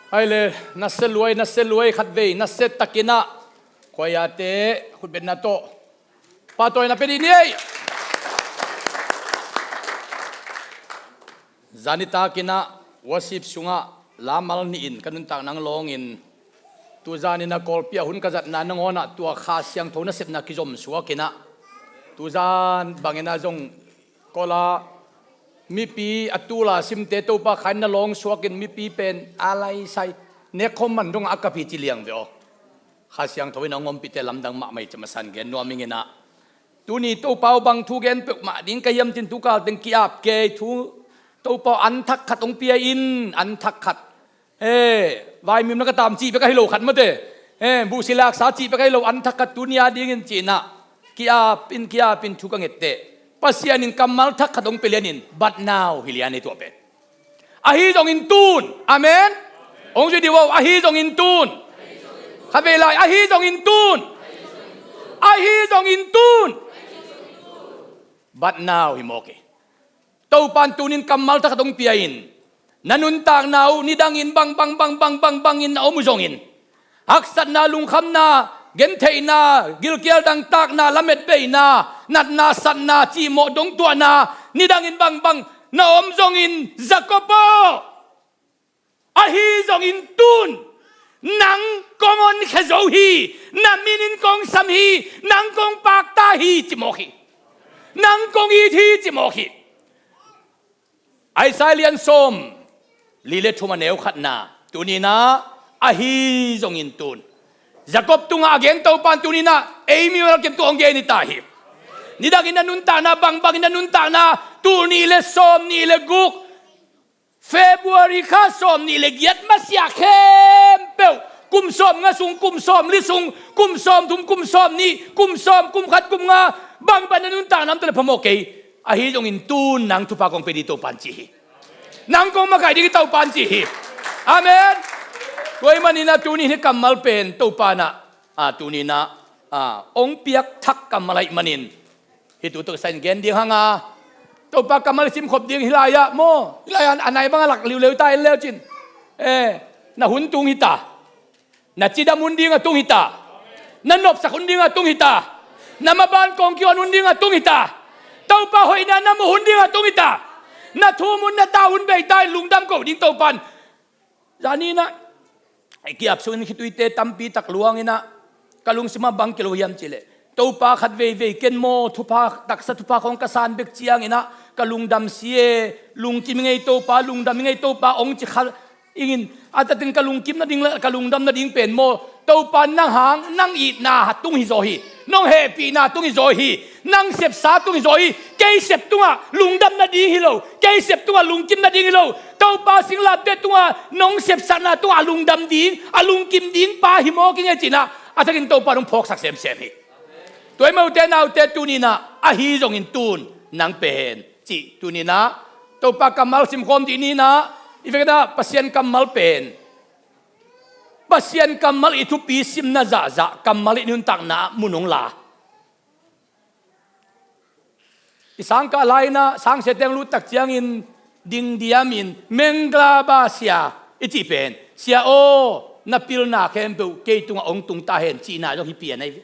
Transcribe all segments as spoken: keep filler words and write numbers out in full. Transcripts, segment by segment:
Hai le, nasia luai, nasia luai, khatvei nasia takin ah, khuaiate khutbetna tawh pahtawina pia dih ni ei. Zan nitakin ah worship sungah lamal nihin ka nuntak nang lawngin, tuzan in ah Kawlpi ah hun ka zatna nangawn ah tua Kha Siangtho nasepna kizom suakin ah, tuzan bangin ah zong Kawla mipi a tula simte Topa khain na lawng suakin mipi pen a laisai nekkhawm man dongah a kap hi ci liang ve aw. Kha Siangtho in a hong ompihte lamdang mahmah hi ci a masa in gen nuam ing in ah, tuni Topa aw bang thu gen peuhmah ding ka hiam cin tukal teng ki-ap kei thu. Topa aw an thak khat hong pia in, an thak khat. He, vaimim na ka tam cih bek ahi lo khat mate. He, buhsi laksa cih bek ahi lo an thak khat tuni a dingin ci in ah, ki-ap in, ki-ap in thu ka ngette. Pasian in kammal thak khat hong pia lianin, but now hi lian hi tua pen. Ahi zongin tun. Amen. Hong zui dih uh aw, ahi zongin tun. Khatvei lai, ahi zongin tun. Ahi zongin tun. But now hi mawk hi. Topan tunin kammal thak khat hong pia in, na nuntakna uh nidangin bang bang bang bang bang bangin na om uh zongin, haksatna, lungkhamna, gentheihna, gilkial dangtakna, lametbeina, natna, satna, cihmawh dongtuahna, nidangin bang bang na om zongin, Jacob aw, ahi zongin tun nang kong honkhia zo hi. Na min in kong sam hi. Nang kong pakta hi ci mawk hi. Nang kong it hi ci mawk hi. Isaiah lian sawm li le thum a neu khatna, tuni in ah, ahi zongin tun. Jacob tungah a gen Topan tuni in ah, ei mi malkim tungah hong gen hi ta hi. Nidangin na nuntakna, bangbangin na nuntakna, tul nih le sawm nih le guk, February kha sawm nih le giat masiah khempeuh, kum sawm nga sung, kum sawm li sung, kum sawm thum, kum sawm nih, kum sawm, kum khat, kum nga, bangbang na nuntakna om ta le phamawh kei. Ahi zongin tun nang thupha kong pia ding Topan ci hi. Nang kong makaih ding hi Topan ci hi. Amen. Tua ahih manin ah tuni hi kammal pen Topan ah, ah, tuni in ah, ah, hong piak thak kammal ahih manin, hih tu taksa in gen ding hang a, Topa kammal i simkhop ding hi lai-ah maw, hi lai-ah a nai bang a lak liuleu ta in leu cin. Eh, na hun tung hi ta. Na cidam hun ding a tung hi ta. Na nopsak hun ding a tung hi ta. Na maban kong kihon hun ding a tung hi ta. Topa hoihna na muh hun ding a tung hi ta. Na thum hun, na tau hun bei ta in lungdam ko ding Topan. Zani in ah, i ki-ap sungin khituite tampi tak luang in ah, ka lungsim ah bang kilo hiam cih leh, Topa khat veivei ken maw, thupha, taksa thupha khawng ka san bek ciangin ah, ka lungdam si e, lungkim ing ei Topa, lungdam ing ei Topa, hong ci kha ing in, a tatin ka lungkim nading le ka lungdam nading pen maw, Topa nang hang, nang itna tung hi zaw hi. Nong hehpihna tung hi zaw hi. Nang sepsa tung hi zaw hi. Kei sep tungah lungdam nading hi lo. Kei sep tungah lungkim nading hi lo. Topa singlamteh tungah nong sepsakna tungah a lungdam ding, a lungkim ding pa hi mawk ing e ci in ah, a thakin Topa nong phawksak semsem hi. Tua ahih manin ute naute, tuni in ah, ahi zongin tun nang pen cih tuni in ah, Topa kammal simkhawm dih ni in ah, i vekna Pasian kammal pen, Pasian kammal i thupi simna zahzah, kammal i nuntakna ah mun hong la. I sangkah lai in ah, sangsia teng lut tak ciangin ding diamin, Mengla Ba Sia i cih pen, Sia aw, na pilna khempeuh kei tungah hong tung ta hen cihna zong hi pian ahi ve.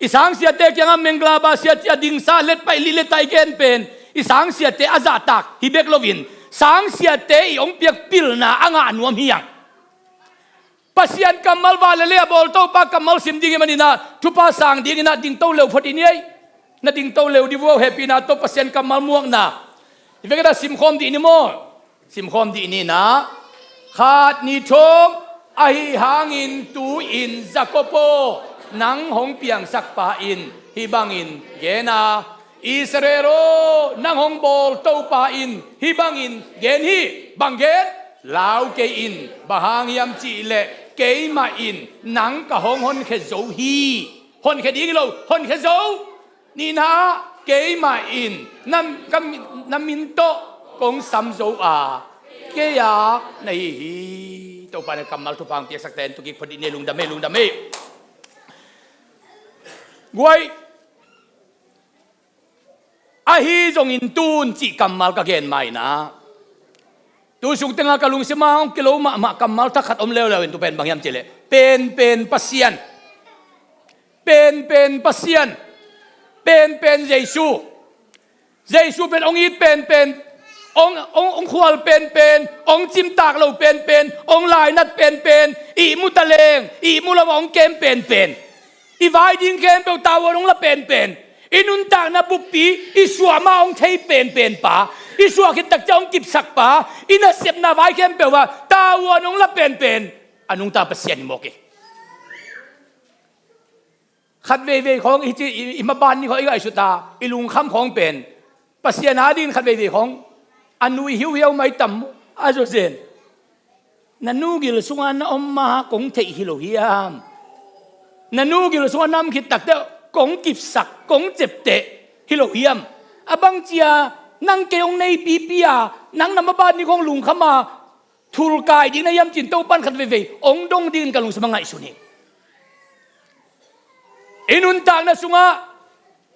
I sangsiate kiangah Mengla Ba Sia ci a dingsa let paih li le tai gen pen, i sangsiate a zahtak hi bek loin, sangsiate i hong piak pilna a ngah nuam hi hang. Pasian kammal va le le a bawl Topa kammal sim ding i hih manin ah, thupha sang dingin ah dingto leu phot i ni ei. Na dingto leu dih uh aw, hehpihna tawh Pasian kammal muakna. I vekna simkhawm dih ni maw. Simkhawm dih ni in ah, khat ni thum, ahi hangin tu-in Jacob aw, nang hong piangsak pa in hih bangin gen a, Israel aw, nang hong bawl Topa in hih bangin gen hi. Bang gen? Lau kei in, bang hang hiam cih leh keimah in nang ka hong honkhia zo hi. Honkhia ding hi lo, honkhia zo. Nihna ah, keimah in na, ka, na min tawh kong sam zo a, kei a na hi hi. Topa in kammal thupha hong piaksak ta hen. Tua kik phot dih ni ei, lungdam ei, lungdam ei. Guai, ahi zongin tun cih kammal ka gen ma in ah, Tu sung tengah ka lungsim ah hong kilo mahmah kammal thak khat om leuleu in, tu pen bang hiam cih leh penpen Pasian. Penpen Pasian. Penpen Jesu. Jesu pen hong it penpen, hong, hong, hong khual penpen, hong cimtak lo penpen, hong lainat penpen, ihmu taleng, ihmu lo a hong kem penpen. I vai ding khempeuh tavuan hong la penpen. I nuntakna buppi i suah ma hong thei penpen pa. I suah khit tak ciang hong kipsak pa. I nasepna vai khempeuh ah tavuan hong la penpen a nungta Pasian hi mawk hi. Khat veivei khawng i ci, i, i maban ni khawng i ngaihsut a, i lungkham khawng pen Pasian adingin khat veivei khawng a nui hiuhiau mai tam a zawzen. Na nu gil sungah na om ma kong theih hi lo hiam? Na nu gil sungah na om khit takte kong kipsak, kong cepteh hi lo hiam? A bang cia nang kei hong neipipi a, nang na maban ni khawng lungkham a, thulkai ding na hiam cin Topan khat veivei hong dong dingin ka lungsim a ngaihsun hi. I nuntakna sungah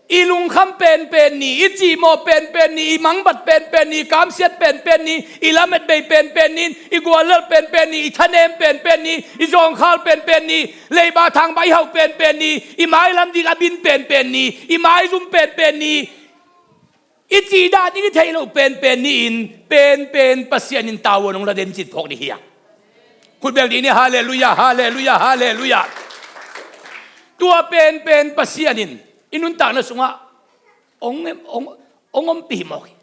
i lungkham penpen ni, i cihmawh penpen ni, i mangbat penpen ni, i kamsiat penpen ni, i lametbei penpen ni, i guallelh penpen ni, i thanem penpen ni, i zawngkhal penpen ni, leiba thangba i hauh penpen ni, i mailam ding a bin penpen ni, i maizum penpen ni, i cihdah ding i theih loh penpen ni-in penpen Pasian in tavuan hong la den cin phawk ding hi a. Khutbeng ding ni, halleluiah, halleluiah, halleluiah. Tua penpen Pasian in i nuntakna sungah hong, hong, hong ompih mawk hi.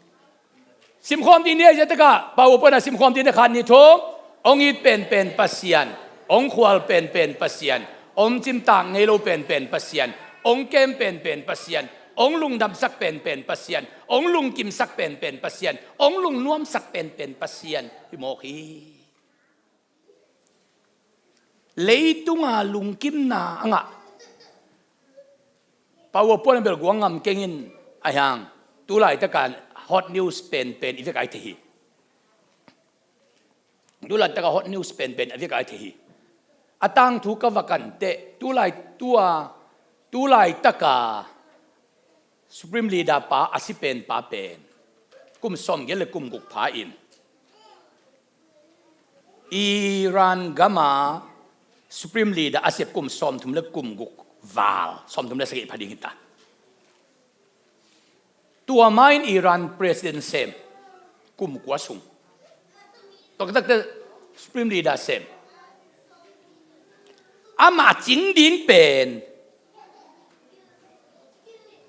Simkhawm ding ni a, i zia takah Paulo puan a simkhawm ding ni khat ni thum. Hong it penpen Pasian, hong khual penpen Pasian, hong cimtak ngei lo penpen Pasian, hong kem penpen Pasian, hong lungdamsak penpen Pasian, hong lungkimsak penpen Pasian, hong lungnuamsak penpen Pasian hi mawk hi. Leitunga lungkimna a ngah Paulo puan a bel guang ngam kengin a hiang, tu laitaka hot news penpen i vek ai thei hi. Tu laitaka hot news penpen a vek ai thei hi. A tangthu ka va kan teh, tu lai, tua, tu laitaka Supreme Leader pa a si pen pa pen kum sawmgiat le kum guk pha in Iran gama Supreme Leader a sep kum sawmthum le kum guk val, sawmthum le sagih pha ding hi ta. Tua ma-in Iran President sem kum kua sung. Tua takte Supreme Leader sem. Amah cing ding pen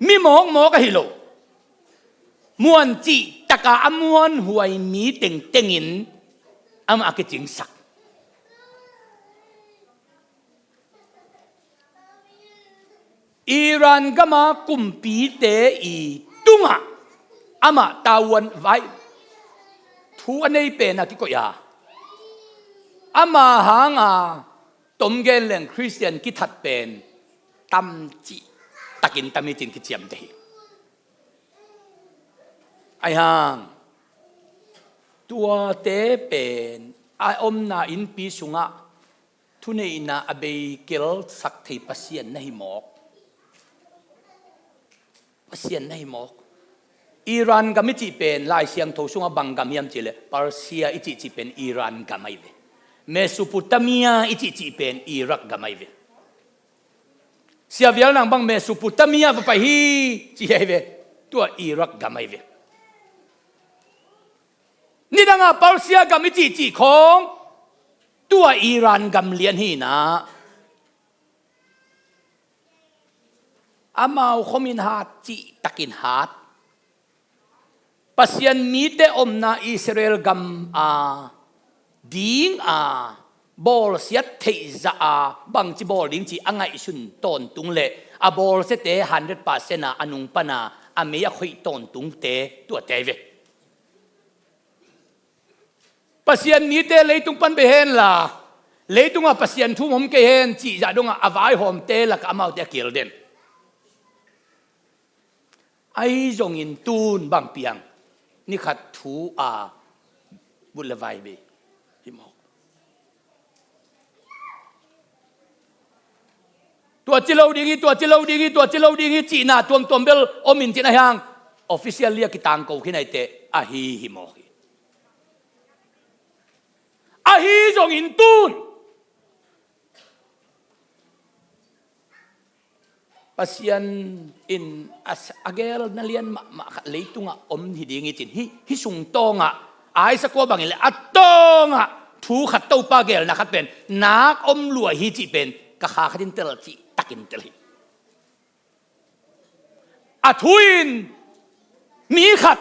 mi mawkmawk ahi lo, muan cih taka a muanhuai mi tengtengin amah a kicingsak. Iran gama kumpite i tungah amah tavuan vai thu a nei pen a kikoih a, ama hanga tom gen leng Khristian kithat pen tam cih takin tam hi cin kiciamteh hi. Ahi hang tuate pen a omna innpi sungah thuneihna a bei kelsak thei Pasian na hi mawk. Pasian na hi mawk. Iran gam i cih pen Lai Siangtho sungah bang gam hiam cihleh Persia i cihcih pen Iran gam ahi ve. Mesopotamia i cihcih pen Iraq gam ahi ve. Sia vial nang bang Mesopotamia va pai hi ci ahi ve. Tua Iraq gam ahi ve. Nidangah Persia gam i cihcih khawng tua Iran gam lian hi na. Amau khomin hat cih takin hat. Pasian mite omna Israel gam a ding a bawlsiat theih zah a bangci bawl ding cih a ngaihsun tawntung le a bawlsiate hundred percent a a nung pana a mei a khoih tawntungte tuate ve. Pasian mite leitung pan bei henla, leitungah Pasian thu om kei hen cih zah dongah a vaihawmte lakah amaute a kil den. Ahi zongin tun bang piang, ni khat thu a vut le vai bei hi mawk. Tua ci lo ding hi, tua ci lo ding hi, tua ci lo ding hi cihna tuamtuam bel om in cin ahi hang officially a kitangko khin ahite ahi hi mawk hi. Ahi zongin tun Pasian in a, a gelna lian mahmah khat leitungah om hi ding hi cin, hih, hih sung tawngah Isaac aw bangin le a tawngah thu khat, Topa gelna khat pen nak om lua hi cih pen ka kha khatin tel cih takin tel hi. A thu in mi khat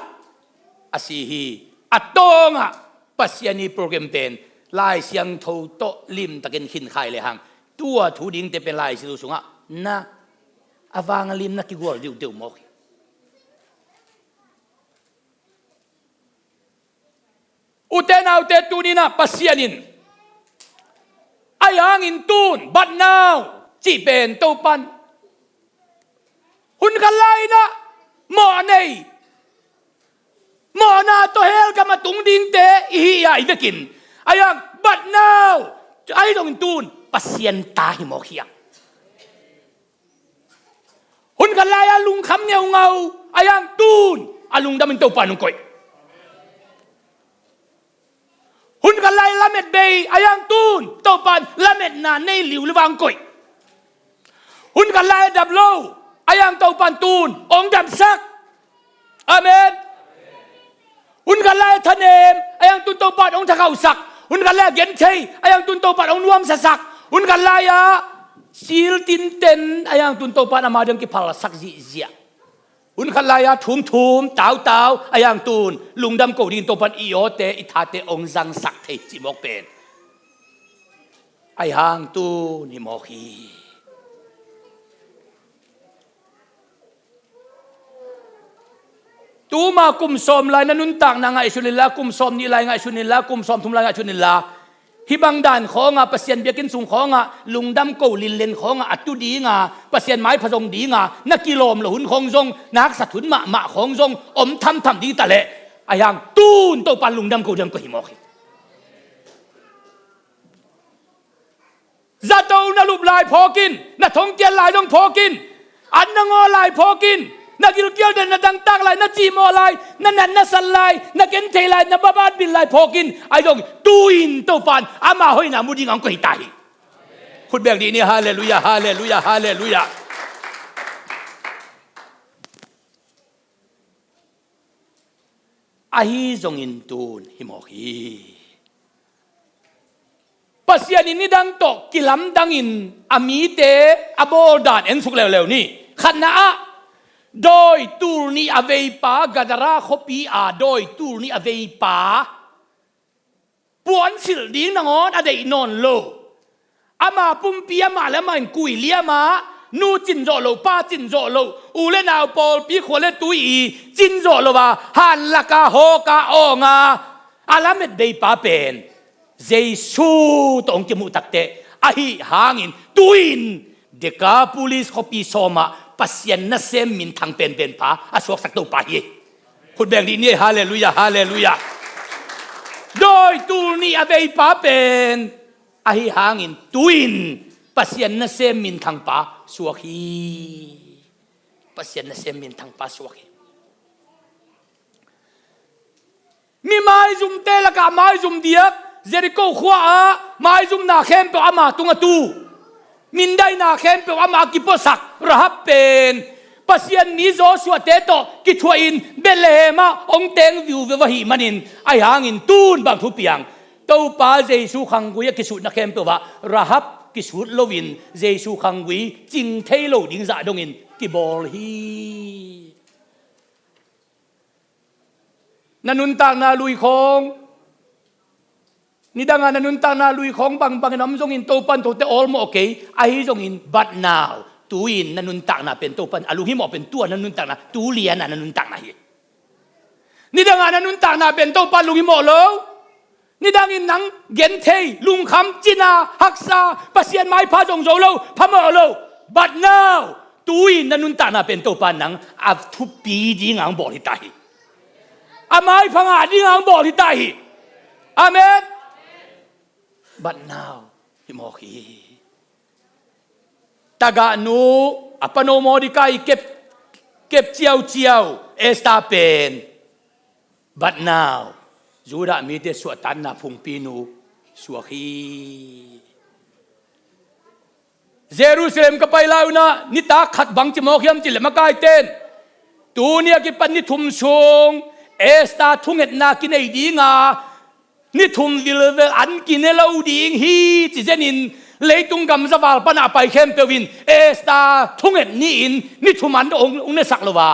a si hi. A tawngah Pasian ii program pen Lai Siangtho tawh limtakin khinkhai lehang, tua thu dingte pen Lai Siangtho sungah na a vang a lim na kigual diudeu mawk hi. Ute naute, tuni-in ah Pasian in, ahi hangin tun, but now cih pen Topan hun khat lai-in ah mawh nei, mawhna tawh hell gam a tung dingte i hi a, i vekin, ahi hang, but now, ahi zongin tun Pasian ta hi mawk hi a. Hun khat lai-a lungkham ngeungau, ahi hang tun a lungdamin Topan hong koih. Hun khat lai lamet bei, ahi hang tun Topan lametna nei liuliu a hong koih. Hun khat lai a dam lo, ahi hang Topan tun hong damsak. Amen. Hun khat lai a thanem, ahi hang tun Topan hong thakhauhsak. Hun khat lai a genthei, ahi hang tun Topan hong nuamsasak. Hun khat lai-a sil tinten, ahi hang tun Topan ama ding kiphalsak zihziah. Hun khat lai-a thumthum, tautau, ahi hang tun lungdam ko dingin Topan i awte, i thate hong zangsak thei cih mawk pen, ahi hang tun hi mawk hi. Tuma kum sawm lai na nuntakna ngaihsun inla, kum sawm nih lai ngaihsun inla, kum sawm thum lai ngaihsun inla, hih bang dan khawngah, Pasian biakinn sung khawngah lungdam ko linlen khawngah a tu dinga, Pasian maipha zong dinga na kilawm loh hun khawng zong, na haksat hun mahmah khawng zong om thamtham ding ta leh, ahi hang tun Topan lungdam ko ding hong koih hi mawk hi. Zato na lup lai phawk in, na thongkiat lai zong phawk in, an na ngaw lai phawk in, na gilkial den, na dangtak lai, na cihmawh lai, na nat na sat lai, na genthei lai, na babat bil lai phawk in, ahi zong tu-in Topan ama hoihna mu ding hong koih ta hi. Khut beng dih ni, halleluiah, halleluiah, halleluiah. Ahi zongin tun hi mawk hi. Pasian in nidang tawh kilamdangin a mite a bawl dan ensuk leuleu ni. Khatna ah, dawi tul nih a veipa, Gadara khuapi a dawi tul nih a veipa, puansilh ding nangawn a deih nawn lo. Ama pumpi amah le amah in kuiliam a, nu cin zawh lo, pa cin zawh lo, u le nau, pawlpi, khua le tui i cin zawh lo a, hanlak a, hawk a, awng a, a lamet veipa pen Jesu tawh hong kimuh takteh, ahi hangin tu-in Decapolis khuapi sawmah Pasian nasem minthang penpen pa a suaksak Topa hi. Khut beng dih ni, halleluiah, halleluiah. Dawi tul nih a veipa pen, ahi hangin tu-in Pasian nasem minthang pa suak hi. Pasian nasem minthang pa suak hi. Mi maizumte lakah maizum diak, Jericho khua-ah maizumna khempeuh ama tungah tu, mindaina khempeuh amah a kipuaksak Rahab pen Pasian mi Joshua-te tawh kithuahin Bethlehem ah hong teng viuveu ahih manin, ahi hangin tun bang thupi hiam? Topa Jesu khanggui a kisutna khempeuh ah Rahab kisut loin Jesu khanggui cing thei lo ding zah dongin kibawl hi. Na nuntakna lui khawng, nidangah na nuntakna lui khawng bangbangin om zongin Topan thote awlmawh kei, ahi zongin but now, tu-in na nuntakna pen Topan a lunghimawh pen tua na nuntakna, tu liana na nuntakna hi. Nidangah na nuntakna pen Topan lunghimawh lo. Nidangin nang genthei, lungkham, cina, haksa, Pasian maipha zong zo lo, phamawh lo. But now, tu-in na nuntakna pen Topa nang a thupi dinga hong bawl hi ta hi. A maipha ngah dinga hong bawl hi ta hi. Amen. But now, hi mawk hi. Tagahnu, a pano Mordecai kep, kep ciauciau Esther pen, but now, Judah mite suahtakna phungpinu suak hi. Jerusalem ka pai lai un ah nitak khat bang ci mawk hiam cih leh, makaite in tuni a kipan ni thum sung Esther thungetna kinei ding a, ni thum vilvel an kine lo ding hi ci zenin, leitung gamzaval pan a pai khempeuh in Esther thunget ni-in ni thum an hong, hong nesak lo a,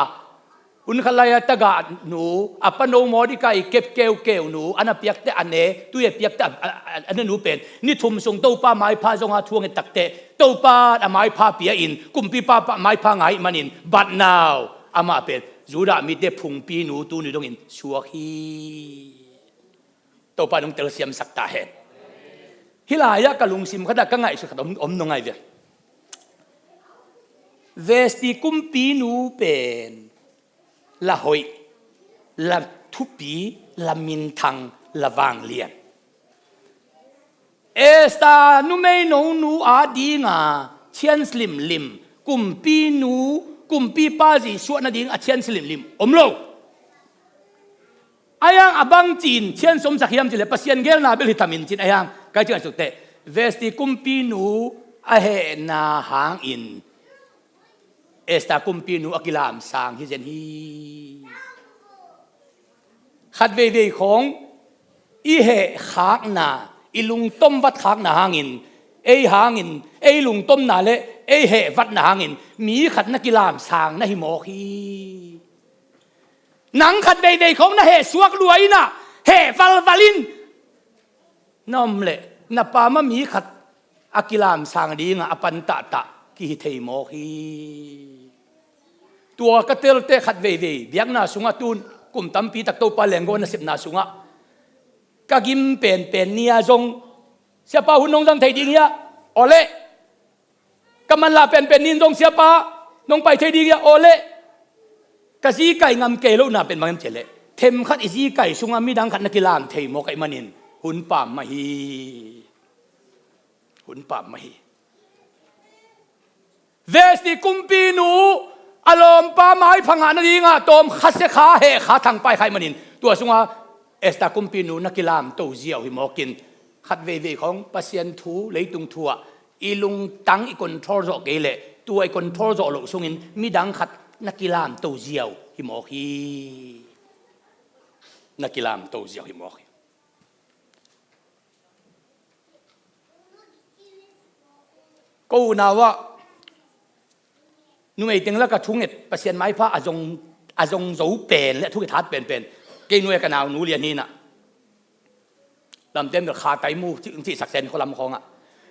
hun khat lai-a tagah nu, a pano Mordecai kep keukeu nu, an a piakte a ne, tui a piakte a, a, a, a ne nu pen ni thum sung Topa maipha zong a thu a nget takteh, Topa a maipha pia-in, kumpipa pa maipha ngai manin, but now amah pen Judah mite phungpi nu tuni dongin suak hi. Topa nong telsiamsak ta hen. Hih lai-ah ka lungsim khat ah ka ngaihsut khat om, om nong ngai ve. Vesti kumpi nu pen la hoih, la thupi, la minthang, la vanglian. Esther numei no nu a dinga chance limlim, kumpi nu, kumpipa zisuah nading a chance limlim om lo. Ahi hang a bang ci-in chance omsak hiam cih leh, Pasian geelna bel hi tam in ci-in, ahi hang kai cing a sukte, Vesti kumpi nu a hehna hangin Esther kumpi nu a kilamsang hi zen hi. Khat veivei khawng i heh khakna, i lungtom vat khakna hangin, ei hangin, ei lungtomna le ei heh vatna hangin mi khat na kilamsang na hi mawk hi. Nang khat veivei khawng na heh suak lua in ah, heh valval in na om leh, na pam ah mi khat a kilamsang dingah a pan tahtah kihi thei mawk hi. Tua ka telte khat veivei biakna sungah tun kum tampi tak Topa lenggaw nasepna sungah ka gim penpen ni-a zong, "Siapa, hun nong zang thei ding hia?" "Awle." "Ka manlah penpen ni-in zong, Siapa, nong pai thei ding hia?" "Awle." Ka zikai ngam kei lohna pen bang hiam cih leh, themkhat i zikai sungah midang khat na kilam thei mawk ahih manin hun pam mah hi. Hun pam mah hi. Vesti kumpi nu a lawmpa maipha ngah nadingah tawm khasia kha, heh kha, thangpai kha ahih manin, tua sungah Esther kumpi nu na kilamto ziau hi mawk in, khat veivei khawng Pasian thu, leitung thu ah i lungtang i control zawh kei leh, tua i control zawh loh sungin midang khat na kilamto ziau hi mawk hi. Na kilamto ziau hi mawk hi. Ko unau ah numei teng lakah thunget, Pasian maipha a zong, a zong zo pen le a thunget hat penpen, kei nu-a ka nau nu lian hi in ah, lamten bel kha taimu cih, cihsak sen khualam khawngah.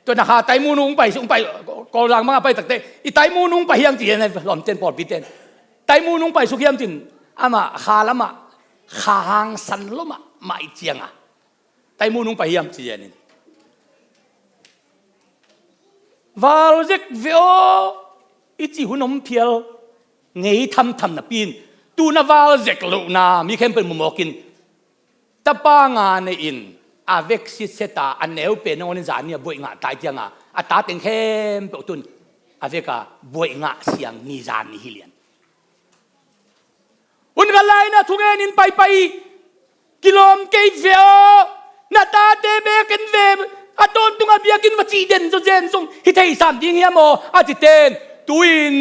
Tua na kha taimu nu hong pai suk, hong pai, Kawlzang bangah pai takte, "I taimu nu hong pai hiam?" ci-in, lamten pawlpiten, "Taimu nu hong pai suk hiam?" ci-in, amah kha lamah, kha hangsan lua mahmah i cianga, "Taimu nu hong pai hiam?" ci-in, "Val zek ve aw," i cih hun om phial ngei thamtham napi in, tu na val zek lohna mi khempeuh in mu mawk in, tapa nga nei in, a vek sitset a, a neu pen nangawn in zan ni a buaih ngah ta i cianga, a ta teng khempeuh tun a vek a buaih ngah siang ni zan ni hi lian. Hun khat lai-in ah thungen in paipai, "Kilawm kei ve aw, na tate beek en ve, a tawntung a biakinn va cih den zaw zen zong hi thei sam ding hiam aw?" a citen, tu-in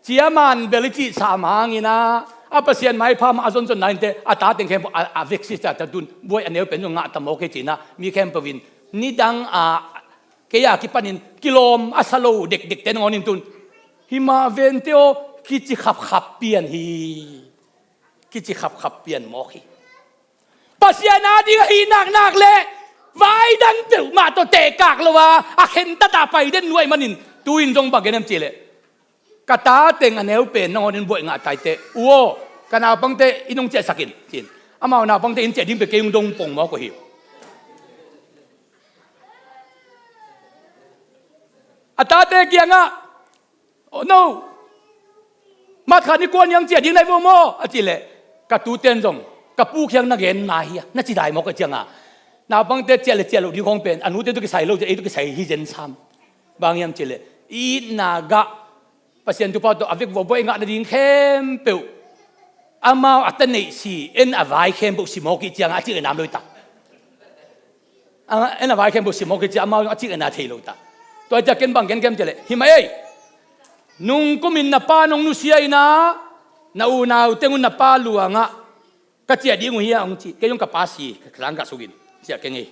ciaman bel i cih sam hangin ah, a Pasian maipha mah a zonzonna inteh, a ta teng khempeuh a, a vek sitset a, tun buaih a neu pen zong ngah ta mawk hi ci-in ah, mi khempeuh in nidang a, kei a kipanin kilawm a sa lo dekdekte nangawn in tun, "Hi mah vente aw," kici khapkhap pian hi. Kici khapkhap pian mawk hi. Pasian a ding ahih naknak le vai dang peuhmah tawh tehkak lo a, a khentat a pai den nu ahih manin, tu-in zong bang gen hiam cih leh, "Ka ta teng a neu pen nangawn in buaih ngah ta inteh, u aw, ka naupangte in hong ciahsak in," ci-in, amau naupangte in ciah ding pen kei hong dong pong mawk uh hi. A tate kiangah, "Oh no, March kha ni kua ni hong ciah ding na hi vo maw?" a cih leh, "Ka tuten zong ka pu kiang na gen na hi a," na ci dai mawk a cianga, naupangte ciah le ciah loh ding khawng pen a nute tawh kisai lo, ei tawh kisai hi zen sam. Bang hiam cih leh, i itna gah Pasian thupha tawh a vek vua buaih ngah nading khempeuh, amau a ta neih si, en a vai khempeuh si mawk i cianga a cih le nam lo i ta. A, en a vai khem bo sim aw kici amau a cik en a thei lo ta. Tua ciah ken bang gen kem ci leh, hi mah ei. Nungkumin na pa nong nusia inah, na unau tengun na pa luangah ka ciah ding uh hi a hong ci. Kei zong ka pa si, ka sangkah sungin ciah keng ei.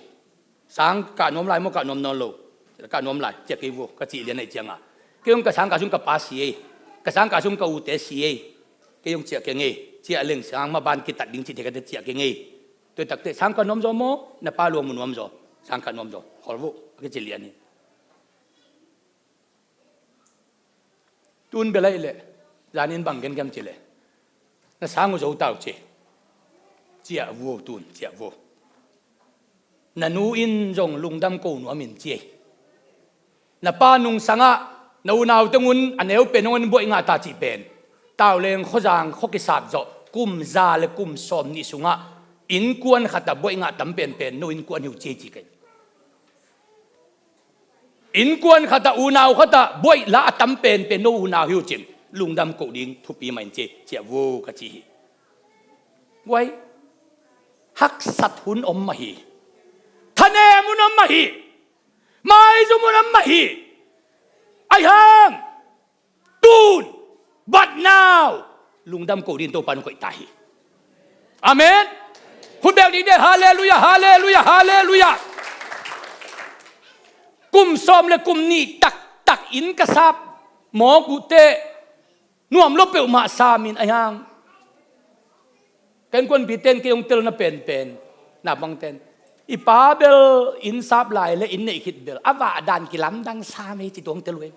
Sangkah nuam lai maw, kah nuam nawn lo? Kah nuam lai, ciah kei vo, ka cih lian ahih cianga, kei zong ka sangkah sung ka pa si ei. Ka sangkah sung ka ute si ei. Kei zong ciah keng ei. Ciah leng sang maban kitat ding cih thei ka teh ciah keng ei. Tua takte sangkah nuam zaw maw, na pa luang mu nuam zaw? Sangkah nuam zaw, khol vo, a kici lian hi. Tun bel ahih leh, zanin bang gen kem ci leh, na sang uh zo ta uh ci. Ciah vo tun, ciah vo. Na nu in zong lungdam ko nuam in ci ei. Na pa nungsangah na unau tengun a neu pen hong en buaih ngah ta cih pen, Tauleng khuazang khua kisap zawh kum za le kum sawm nih sungah innkuan khatah buaih ngah tam penpen no innkuan hi uh ci ei ci kei. Innkuan khatah, unau khatah buaih la a tam penpen no unau hi uh cin, lungdam koh ding thupi mah in ci ei, ciah vo ka ci hi. Guai, haksat hun om mah hi. Thanem hun om mah hi. Maizum hun om mah hi. Ahi hang tun, but now, lungdam koh dingin Topa in koih ta hi. Amen. Khut beng ding de, halleluiah, halleluiah, halleluiah. Kum sawm le kum nih taktak inn ka sap mawk uh teh, nuam lo peuhmah samin ahi hang, ka innkuanpite in kei hong telna penpen, na bangte in, i pa bel inn sap lai le inn neih khit bel a vah dan kilamdang sam ei ci, tua hong tel uh ei.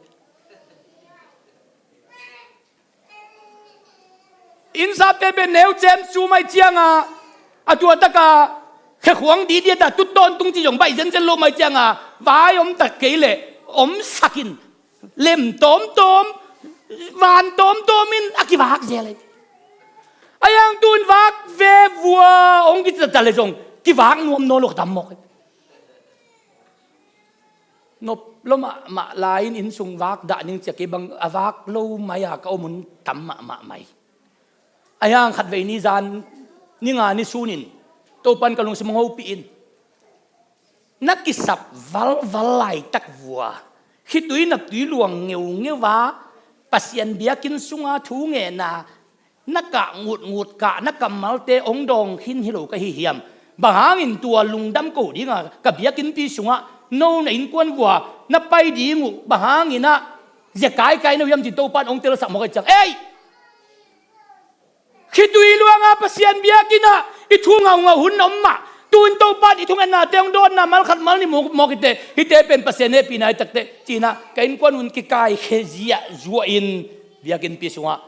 Inn sapte pen neu cem sum ahih cianga, a tua taka khekhuang dihdiat a tut tawntung ci zong baih zenzen lo mah ahih cianga, vai om tak kei leh om sakin, lem tawmtawm, van tawmtawm in a kivak zel ei. Ahi hang tun vak ve vua hong kici ta le zong kivak nuam nawn lo ka tam mawk ei. Nop lo mahmah lai-in inn sung vak dah ning ci a, kei bang a vak lo mai-a ka om hun tam mahmah mai. Ahi hang khatvei ni zan, ni nga ni sunin Topa in ka lungsim hong hopih in, na kisap valval laitak vua, khitui naptui luang ngeungeu a, Pasian biakinn sunga thu ngenna na kah ngutngut kah, na kammalte hong dawng khin hi lo ka hi hiam? Bang hangin tua lungdam ko dinga ka biakinnpi sungah no na innkuan vua na pai ding uh bang hanginah zia kaikai na uh hiam ci Topa in hong telsak mawk ahih ciang, ei! Khitui luanga Pasian biakinnah i thu ngaungau hun om mah, tu-in Topa in i thungennate hong dawnna malkhat malnih mawk, mawk hi teh, hihte pen Pasian hehpihna hi takteh, ci-inah ka innkuan hun kikaikhia ziahzuah in biakinnpi sungah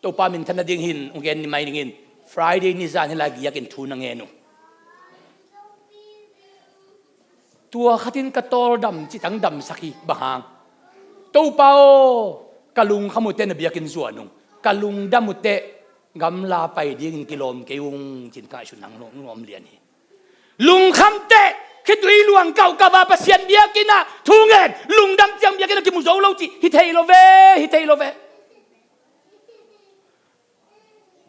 Topa minthan nading hin hong gen ni mai ning in, Friday nizan hi lai giakin thu na ngen uh. Tua khatin ka tawldam citang damsak hi, bang hang? Topa aw, ka lungkham uh teh na biakinn zuan ung, ka lungdam uh teh gamla pai dingin kilawm kei ung, ci-in ka ngaihsut nang nuam lian hi. Lungkham teh khitui luang kauhkauh a Pasian biakinnah thu ngen, lungdam ciang biakinnah kimu zo lo cih hi thei lo ve, hi thei lo ve.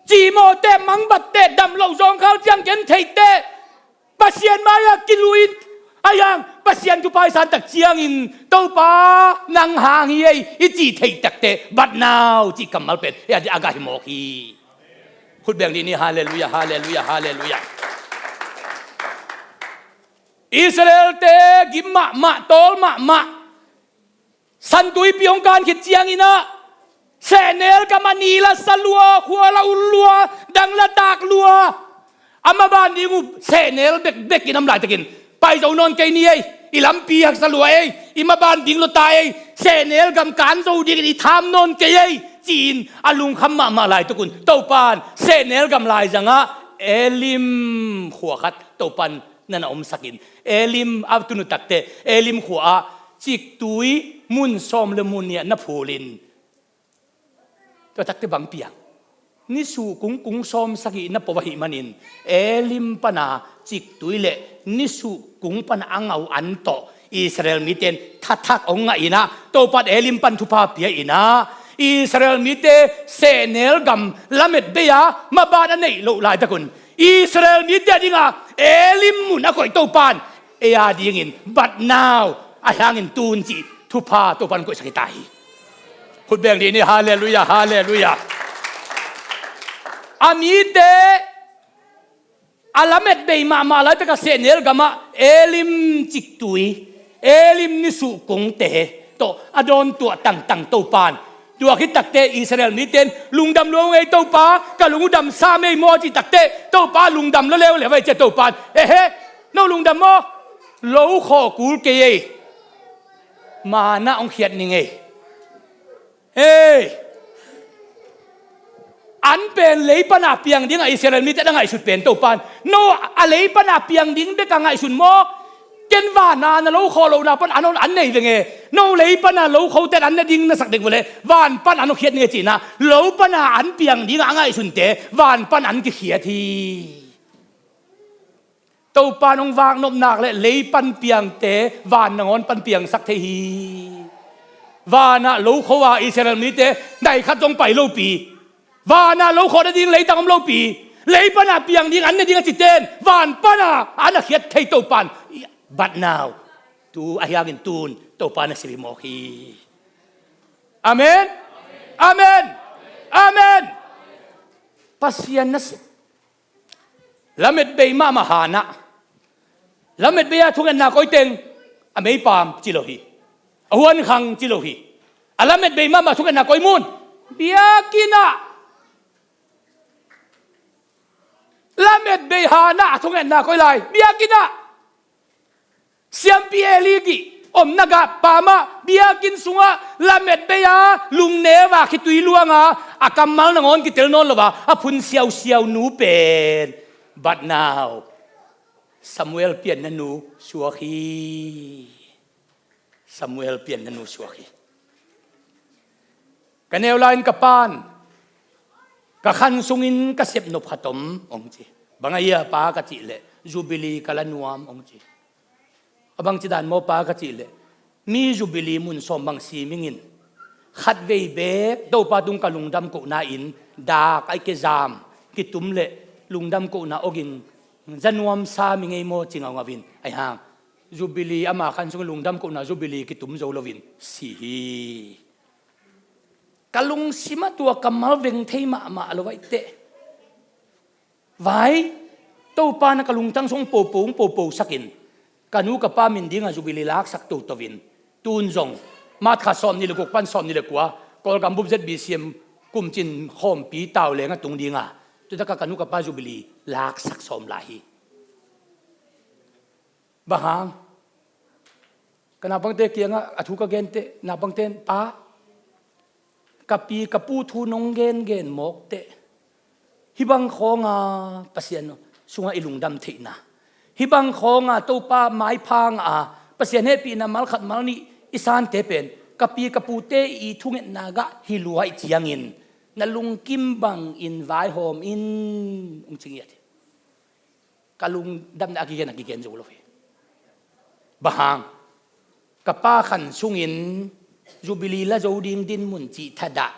Cimawh teh, mangbat teh, dam loh zawngkhal ciang gen thei teh, Pasian mai-ah kiluh in, ahi hang Pasian thupha i san tak ciangin, Topa nang hang hi ei, i cih theih takteh, but now cih kammal pen hih a gah hi mawk hi. Khut beng dih ni, halleluiah, halleluiah, halleluiah. Israel-te gim mahmah, tawl mahmah. San Tuipi hong kan khit cianginah sehnel gam a ni la sa lua, khua la ul lua, dang la tak lua. A maban ding uh sehnel bekbek in om laitakin, pai zo nawn kei ni ei, i lampi haksa lua ei, i maban ding lua ta ei, sehnel gam kan zo dingin i tham nawn kei ei, ci-in a lungkham mahmah laitakun Topa in sehnel gam laizangah Elim khua khat Topa in na na omsakin, Elim a tun uh takteh Elim khua-ah ciktui mun sawm le mun nih na phulin, tua takteh bang piang? Nisuh kungkung sawm sagih na po ahih manin Elim pana ciktui le nisuh kung pana a ngau an tawh Israel mite in thathak hong ngah inah, Topa in Elim pan thupha pia inah, Israel mite sehnel gam lamet bei-a maban a neih loh laitakun Israel mite a dinga Elim mun a koih Topa in ei a dingin, but now, ahi hangin tun cih thupha Topa'n koihsak hi ta hi. Khut beng dih ni, halleluiah, halleluiah. A mite a lamet bei mahmah laitak a sehnel gamah Elim ciktui, Elim nisuh kungte tawh a dawntuah tangtang Topa'n. Tua khit takteh Israel mite in, "Lungdam lua ung ei Topa, ka lung uh damsa mei maw?" a cih takteh Topa lungdam lua leuleu a, ei ci a Topa'n, "Ehe, no lungdam maw? Lo khawh kul kei ei. Manna hong khiat ning ei." Hei, an pen lei pana piang dingah Israel mite a ngaihsut pen Topa'n, "No a lei pana piang ding bek a ngaihsun maw? Ken vana na lo khawh lohna pan an hong an nei veng e. No lei pana lo khote an na ding na sak dek uh leh van pan an hong khiat ning e," ci-in ah, lo pana an piang dingah a ngaihsunte van pan an kikhiat hi. Topa'n hong vak nop nak leh lei pan piangte van nangawn pan piangsak thei hi. Vanah lo kho a Israel mite nai khat zong pai lopi, vanah lo khawh nading leitang om lopi, lei pana piang ding an ne ding a cite in van pana an a khiat thei Topa'n. But now, tu ahi hangin tun Topa'n a sep hi mawk hi. Amen. Amen. Amen. Pasian na sep. Lamet bei mahmah Hannah. Lamet bei a thungetna koi teng, a meipam ci lo hi. A huankhang ci lo hi. A lamet bei mahmah thungetna koi mun, biakinn ah. Lamet bei Hannah a thungetna koi lai, biakinn ah. Siampi Eli gih omna gah pamah, biakinn sungah lamet bei a, lungneu a khitui luang a, a kammal nangawn kitel nawn lo a, a phun siausiau nu pen, but now, Samuel pianna nu suak hi. Samuel pianna nu suak hi. Ka neu lai-in ka pa'n, "Ka khan sungin ka sep nop khat om," hong ci. "Bang a hia, Pa?" ka cih leh, "Jubilee ka la nuam," hong ci. "A bangci dan maw, Pa?" ka cih leh, "Mi Jubilee mun sawm bang siming in, khatvei beek Topa tung ka lungdam kohna in daak a i kezam kitum leh lungdam kohna awging za nuam sa ming ei maw?" ci ngaungau in, ahi hang Jubilee, ama khan sungin lungdam kohna Jubilee kitum zo loin si hi. Ka lungsim ah tua kammal veng thei mahmah lo ahih teh, vai, Topa na ka lungtang sung popo, hong poposak in, ka nu ka pa min dingah Jubilee laksak toto in, tun zong March kha sawmnih le guk pan sawmnih le kua Kawlgam bup Z B C M kumcin khawmpi tau leng a tung ding a, tu takah ka nu ka pa Jubilee laksak sawm lai hi. Bang hang? Ka naupangte kiangah a thu ka gen teh, naupangte in, "Pa, ka pi ka pu thu nong gengen mawk teh, hih bang khawnga Pasian sungah i lungdam theihna, hih bang khawnga Topa maipha ngah a Pasian hehpihna malkhat malnih i sante pen ka pi ka pute i thungetna gah hi lua ahih ciangin na lungkim bangin vaihawm in," hong ci ngiat hi. Ka lungdamna a kigen a kigen zo lo hi. Bang hang? Ka pa khan sungin Jubilee la zo ding dinmun cih thadah,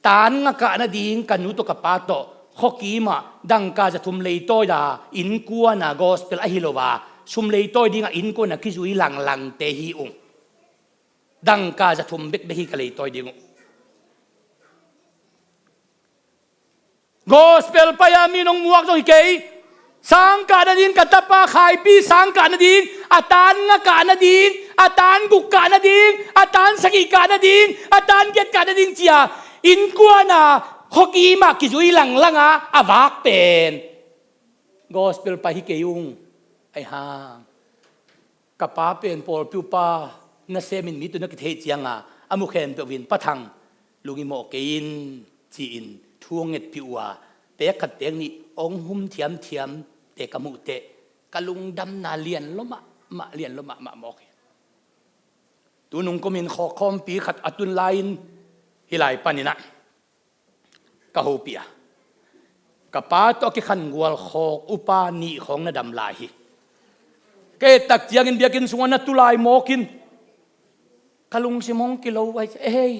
tan nga kah nading ka nu tawh ka pa tawh khuakim ah dangka za thum leitawi a, innkuan a, gospel ahi lo a, sum leitawi dingah innkuan a kizui langlangte hi ung. Dangka za thum bekbek hi ka leitawi ding uh. Gospel pai a mi nong muak zong hi kei. Sangkah nading ka tapa Khaipi sangkah nading, a tan nga kah nading, a tan guk kah nading, a tan sagih kah nading, a tan giat kah nading ci a, innkuan a khuakim ah kizui langlang a, a vak pen gospel pai hi kei ung. Ahi hang ka pa pen pawlpi upa nasem in mi tawh na kithei ciang a, a mu khempeuh in, "Pa Thang, lung i mawh kei in," ci-in thu hong ngetpih uh a, pek khat pek nih hong hum thiamthiam te ka muh teh, ka lungdamna lian lua mahmah, lian lua mahmah mawk hi. Tu nung kumin khawk khawmpi khat a tun lai-in, hih lai panin ah ka hopih a, ka pa tawh a kikhangual khawk upa nih khawng na dam lai hi. Ka et tak ciangin biakinn sungah na tu lai mawk in, ka lungsim hong kilo ai. Ehei,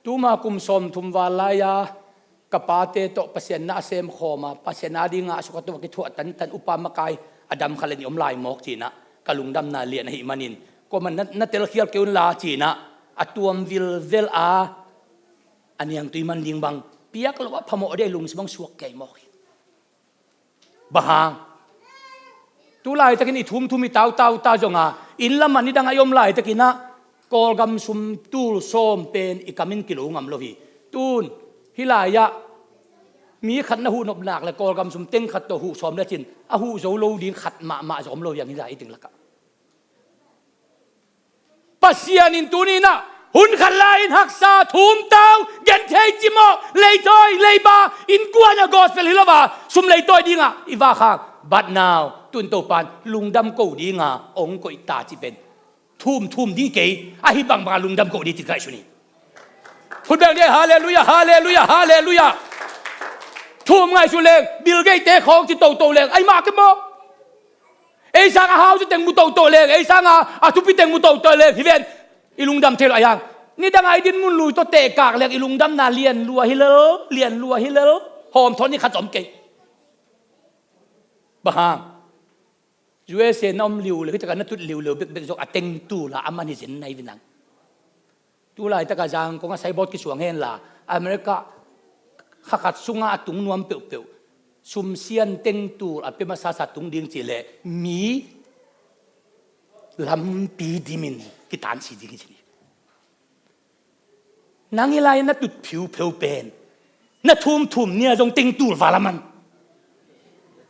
tuma kum sawmthum val lai-a ka pate tawh Pasian na a semkhawm a, Pasian adingah a suk a tua kithuah tantan upa makai a dam khat le nih om lai mawk cinah, ka lungdamna lian ahih manin, kuamah na, na telkhial kei unla cinah, a tuam vilvel a, a niangtui man ding bang piak lo a phamawh dih a i lungsim bang suak kei mawk hi. Bang hang? Tu laitakin i thumthum i tautau ta zonga, inn lamah nidang a i om laitakinah, Kawlgam sum tul sawm pen i kamin kilo ngam lo hi. Tun, hih lai-ah mi khat na huh nopnak le Kawlgam sum teng khat tawh huh sawm lecin, a huh zo lo ding khat mahmah zong om lo hi hang, hih lai i ting lakah. Pasian in tuni inah hun khat lai-in haksa, thumtau, genthei, cimawh, leitawi, leiba, innkuan a gospel hi lo a, sum leitawi dingah i vak hang. But now, tun Topan lungdam ko dinga ong koih ta cih pen thumthum ding kei, ahi bangbanga lungdam ko ding cih ngaihsun hi. Khut beng dih, halleluiah, halleluiah, halleluiah. Thum ngaihsun leng, Bill Gates te khawng ci toto leng, ai mah ke maw? Ei sanga a hau ci teng mu toto leng, ei sanga a thupi teng mu toto leng, hi ven, i lungdam thei lo a hiang. Nidang a i dinmun lui tawh tehkak leng, i lungdamna lian lua hi lel, lian lua hi lel. Hawm thawn i khat zom kei. Bang hang? U S A na om liuleu, hih takah na tut liuleu bekbek zong a teng tul a, a man hi zen nai vinang. Tu laitakah Zangkong a saibawt kisuang henla, America kha khat sungah a tung nuam peuhpeuh, sumsian teng tul a pia masasa tung ding cih leh mi lampi dimin kitansi ding hi ci ni. Nang hih lai-ah na tut phiupheu pen, na thumthum ni-ah zong teng tul val a man.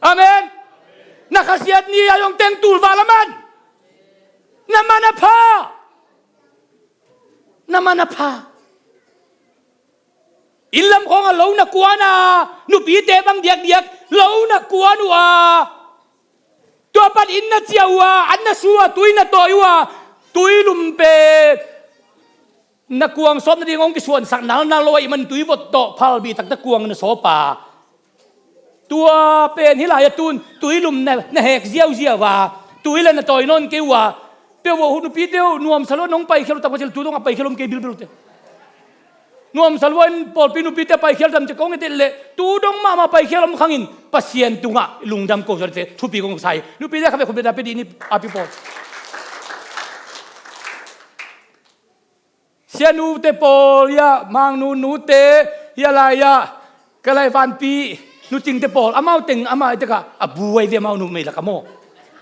Amen. Na khasiat ni-ah zong teng tul val a man. Na man a pha. Na man a pha. Inn lam khawngah lo na kuan a, nupite bang diakdiak lo na kuan uh a, tua pan inn na ciah uh a, an na su a, tui na tawi uh a, tui lum pen na kuang sawp nading hong kisuansak nalnal lo ahih man tui vot tawh phalbi taktak kuang na sawp a. Tua pen hih lai-ah tun tui lum na, na hek ziauziau a, tui le na tawi nawn kei uh a, peuh uh nupite uh nuamsa lua, nong paikhial uh tak pacil tu dongah paikhial om kei bilbil uh te. Nuamsa lua in pawlpi nupite paikhial tam ci kong i tel leh tu dong mahmah paikhial om khangin Pasian tungah lungdam ko zaw te, thupi kong sa hi. Nupite kha ve khut beng dih, a pi dih ni, a pi pawl. Sianute pawl, hia, Mangnu nute, hia lai-ah ka lai vanpi Nu Cingte pawl, amau teng amau i tekah a bu ai ve, amau numei lakah maw.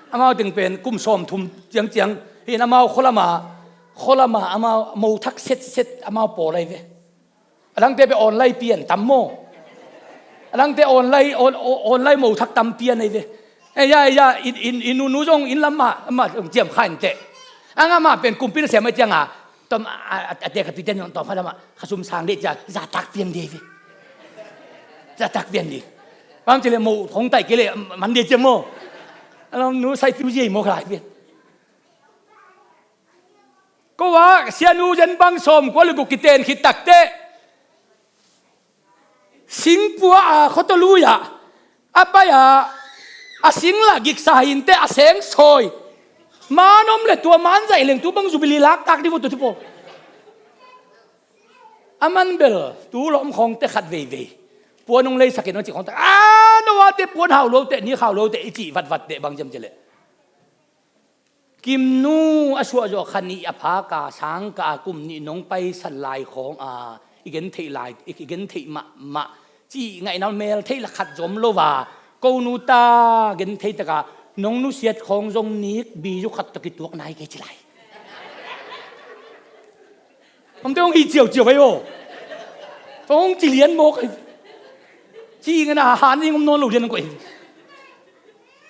Amau teng pen kum sawmthum ciangciang hi in, amau khualama, khualama amau mothak setset amau pawl ai ve. A dangte pen online pian tam maw. A dangte online, on-, on-, online mothak tam pian ai ve. Ei ya, ei ya, in, in, in nu, nu zong inn lam mah, mah zong ciam kha in teh. A ngah mah pen kumpi na siam ai cianga, tom, a, a, a tek a pite nong tom kha lamah, kha sum sang deh cia, zatak pian deh ve. Zatak pian deh. Bang ci leh moh khong taih kei leh, man deh cia maw. A lam nu sai piu cia i maw kha lai pian. Ko ah, sianu zen bang sawmkua le guk kiten khit takteh, singpua a khotolui ah a pai a, a sing lah giksa hi inteh, a seng sawi. Man om le tua man zaih leng tu bang zubili laktak dih vua tua ti pawl. A man bel tu lawm khawngte khat veivei puan hong leisak in hong cih khawngte, a, no a teh puan hau lo teh, nik hau lo teh i cih vatvat teh bang ciam ci leh, Kimnu a suahzawh kha nih a phak a, sangkah a kum nih nong paisan lai khawng a, i gentheih lai, i gentheih mahmah cih ngaihna mel theih la khat zom lo a, ko nu ta gentheih taka nong nusiat khawng zong nik bizu khat tawh kituak nai kei ci lai. Omte hong hi ciauciau ai aw. Hong ci lian mawk ai. Ci ngana han ning om nawn lo lian ang ko ai.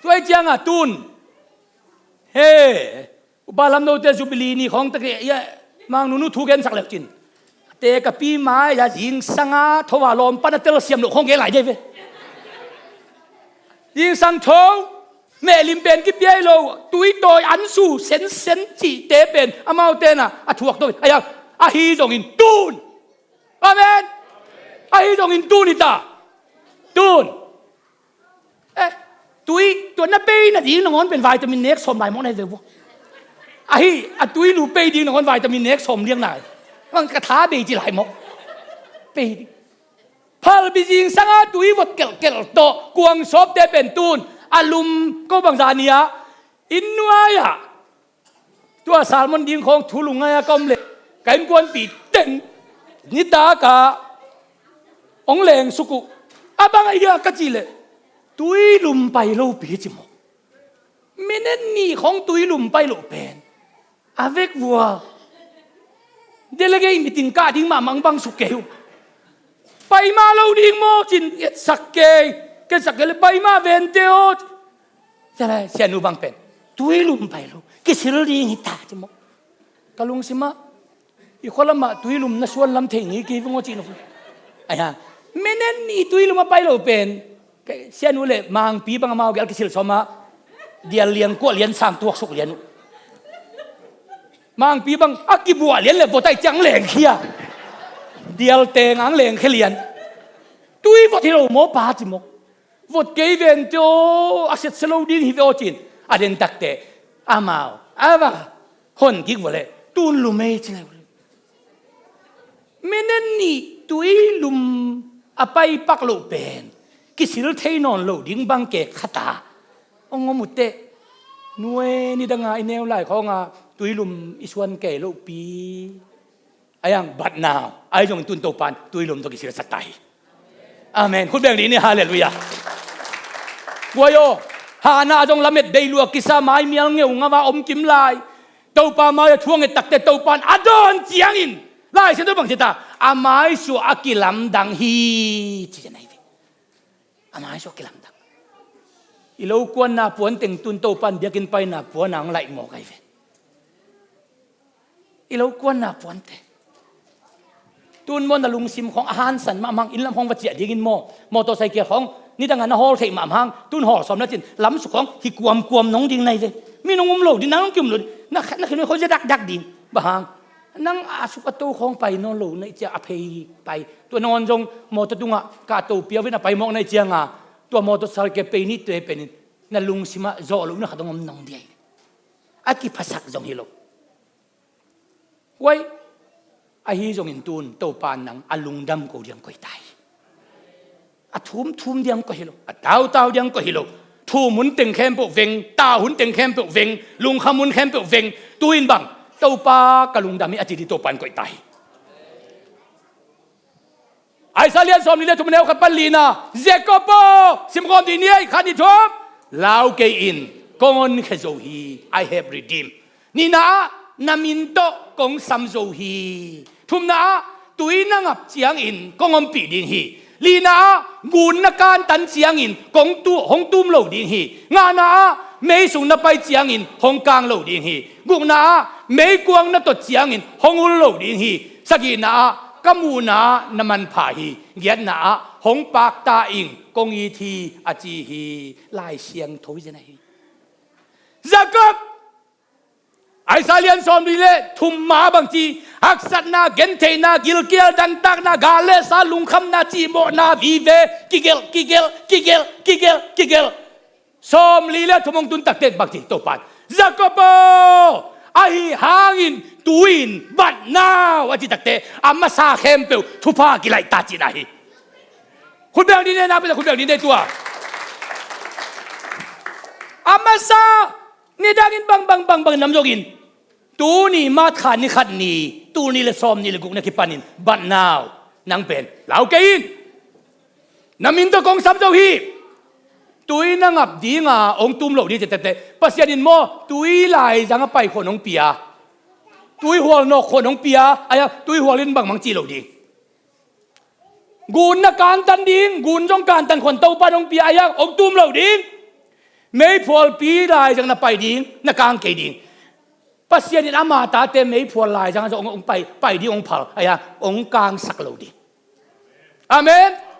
Tua ai cianga tun He, upa lam note Jubilee ni khawng tak, ia, Mang Nunu thu gensak lek cin. Te ka pi mai a zingsanga tho a lawm pan a telsiam loh khawng gen lai dei ve. Zingsang tho, mehlim pen kipiai lo, tui tawi an su, sensen cihte pen, amaute na, a thuak tawh, aia, ahi zongin tun. Amen. Ahi zongin tun hi ta. Tun. Eh, tui, tua na pei nading nangawn pen vitamin nek sawm lai mawk na hi ve vua. Ahi, a tui lu pei ding nangawn vitamin nek sawm liang lai. Mang ka tha bei ci lai mawk. Pei ding. Phalbi zingsanga tui vot kelhkelh tawh, kuang sawpte pen tun. A lum ko bangzah ni-ah inn nuai-ah tua salmon ding khawng thu lungngai-a ka om leh ka innkuanpih teng nitak-ah hong lengsuk uh. A bang ahi hiam ka cih leh tui lum pai lopi ci maw. Minute nih khawng tui lum pai loh pen a vekvua delegate meeting kah ding mahmah bang suk kei uh. Pai mah lo ding maw cin etsak kei, ka etsak kei leh pai mah vente aw. Sia nu bang pen tui lum pai lo kisil ding hi ta ci maw. Ka lungsimah i khua lamah tui lum na suan lam thei ngei kei veng aw cin uh. Aia, minute nih tui lum a pai lo pen sia nu le mangpi bang amau gel kisil sawm a, dial liang kuah lian sang tuaksuk lian uh. Mangpi bang a kibuah lian le vot ai ciang lengkhia. Dial teng ang lengkhia lian. Tui vot hi lo maw pa ci maw. Vot kei vente aw, a setsia lo ding hi ve aw cin. A den takte amau a va hon kik vua leh tun lum ei ci le. Minute nih tui lum a pai pak loh pen kisil thei nawn lo ding bang kek khata hong om uh teh. Nuai, nidanga i neu lai khawnga tui lum i suan kei lohpi. Aia, but now ahi zongin tun Topan tui lum tawh kisilsak ta hi. Amen. Khut beng dih ni, halleluiah. Guai aw, Hannah zong lamet bei lua kisa, mai mial ngeu ngava om kim lai. Topa mai-ah thu a nget takte Topan a dawn ciangin Lai Siangtho bang ci ta, a maisuah a kilamdang hi ci-in ahi ve. A maisuah a kilamdang. I lo kuanna puan teng tun Topan biakinn paina puan ang laih mawk ahi ve. I lo kuanna puante. Tun maw na lungsim khawng a hansan mahmah hang, inn lam khawng va ciah dingin maw, motorcycle khawng nidangah na hawl theih mahmah hang, tun hawl sawm na cin lamsuk khawng hi kuamkuam nong ding na hi ve. Minung um lo ding, nang nong ki um lo ding, na khat na khin khawng zia dakdak ding. Bang hang? Nang a suk a to khawng pai nawn lo na hih ciang a phei pai. Tua nangawn zong motor tungah kah to piau in a pai mawk na hih cianga tua motorcycle pei nih tua hi penin na lungsimah zawh loh na khat hong om nong ding hi. A kiphasak zong hi lo. Huai, ahi zongin tun Topa nang a lungdam ko diang koih ta hi. A thumthum diang koih hi lo, a tautau diang koih hi lo. Thum hun teng khempeuh veng, tau hun teng khempeuh veng, lungkham hun khempeuh veng. Tu-in bang, Topa ka lungdam hi a ci ding Topa in koih ta hi. Isaiah lian sawmnih le thum, neu khat pan lina, Jacob aw, simkhawm dih ni ei, khat, nih, thum. Lau kei in, kong honkhia zo hi. I have redeemed. Nihna ah, na min tawh kong sam zo hi. Thumna ah, tui na ngap ciangin kong ompih ding hi. Lina ah, gun na kantan ciangin kong tu, hong tum lo ding hi. Ngana ah, mei sung na pai ciangin hong kang lo ding hi. Gukna ah, meikuang na tot ciangin hong ul lo ding hi. Sagihna ah, ka muhna ah na manpha hi. Giatna ah, hong pakta ing, kong it hi, a ci hi. Lai Siangtho hi zen ahi. Jacob, Isaiah lian sawmli le thum ma bang ci, haksatna, gentheihna, gilkial dangtakna, gal le sa, lungkhamna, cihmawhna vive, kigelh, kigelh, kigelh, kigelh, kigelh. Sawmli le thum hong tun takte bang ci Topan, Jacob aw, ahi hangin tu-in, but now, a ci takte a masa khempeuh thupha kilaih ta cihna hi. Khut beng dih ni, na pia khut beng dih ni tua. A masa nidangin bang, bang, bang, bang nam zongin tuni March kha ni khat ni, tul nih le sawmnih le guk na kipanin, but now, nang pen lau kei in. Na min tawh kong sam zo hi. Tui na ngap dinga hong tum lo ding ci tete, Pasian in maw, tui laizang a pai khuan hong pia, tui hual nawk khuan hong pia, aia, tui hual in bangmang cih lo ding. Gun na kantan ding, gun zong kantan khuan Topa in hong pia, aia, hong tum lo ding. Meiphualpi laizang na pai ding, na kang kei ding. Pasian in ama tate meiphual laizang zong hong pai, pai ding hong phal, aia, hong kangsak lo ding. Amen.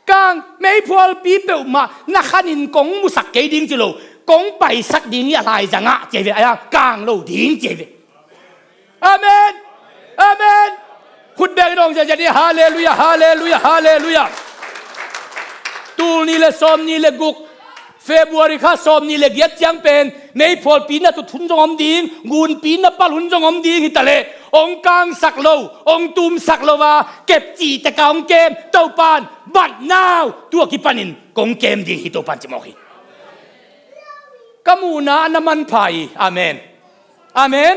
Kang, meiphualpi peuhmah na khanin kong musak kei ding ci lo, kong paisak ding hi a laizangah ci ve, aia, kang lo ding ci ve. Amen. Amen. Khut beng in hong ziazia ni, halleluiah, halleluiah, halleluiah. Tul nih le sawmnih le guk, February kha sawmnih le giat ciang pen meiphualpi na tut hun zong om ding, gunpi na palh hun zong om ding hi taleh, hong kangsak lo, hong tumsak lo a kep cih teka hong kem Topan, but now, tua kipanin kong kem ding hi Topan ci mawk hi. Ka muhna na manpha hi. Amen. Amen.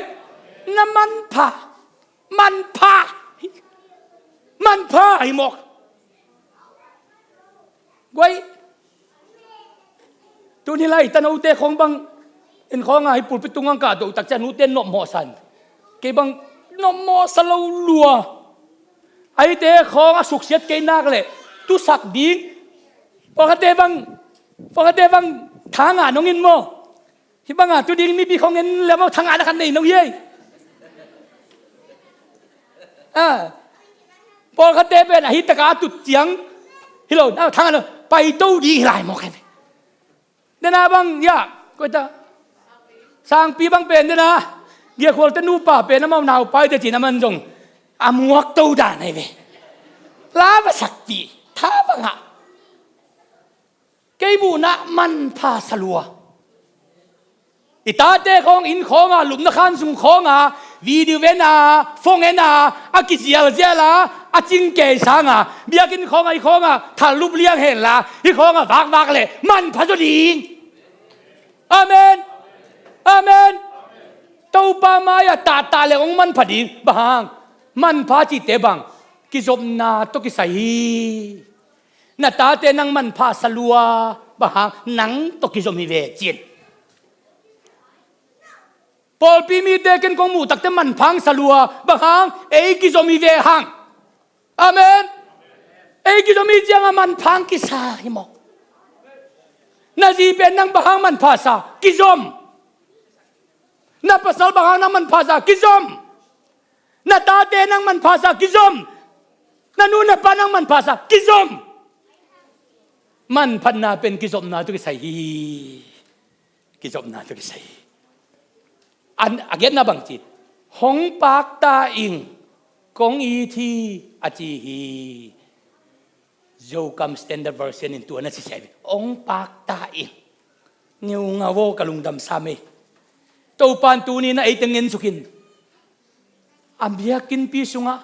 Na manpha. Manpha. Manpha hi mawk. Guai. Tuni lai tanote khawng bang inn khawng a hi pulpit tungah ka doh tak ciang nute nopmawh san. Kei bang nopmawh sa lo lua. Ahite khawng a suksiat kei nak leh tusak ding. Pawlkhatte bang, pawlkhatte bang thangah nong in maw? Hih bangah tu ding mipi khawng en leh maw, thangah na khat nei nong hi ei. Ah. Pawlkhatte pen a hih takah a tut ciang hi lo, ah, thangah lo, paito ding hi lai maw khen. Dena bang, ya, koita. Sangpi bang pen dena. Giakhualte nupa pen amau naupaite cin a man zong a muak to dan ahi ve. La va sakpih. Tha bangah. Kei muhna manpha sa lua. I tate khawng inn khawngah, lupna khan sung khawngah, video en a, phone en a, a kizialzial a, a cingkei sanga biakinn khawngah, i khawngah thallup liang henla, i khawngah vakvak leh manpha zaw ding. Amen. Amen. Topa mai-ah tahtah leh hong manpha ding. Bang hang? Manpha cihte bang? Kizopna tawh kisai hi. Na tate nang manpha sa lua, bang hang? Nang tawh kizom hi ve cin. Pawlpi mite ken kong muh takte manpha sa lua, bang hang? Ei kizom hi ve hang. Amen. Ei kizom hi ciangah manpha kisa hi mawk. Na zi pen nang bang hang manpha sa? Kizom. Na pasal bang hang nang manpha sa? Kizom. Na tate nang manpha sa? Kizom. Na nu na pa nang manpha sa? Kizom. Manphatna pen kizopna tawh kisai hi. Kizopna tawh kisai hi. An, a giatna bang ci? Hong pakta ing, kong it hi, a ci hi. Zokam Standard Version in tua na sisia hi. Hong pakta ing. Ngeungau aw, ka lungdam sam ei. Topan tuni na eite ngensuk in. A biakinnpi sungah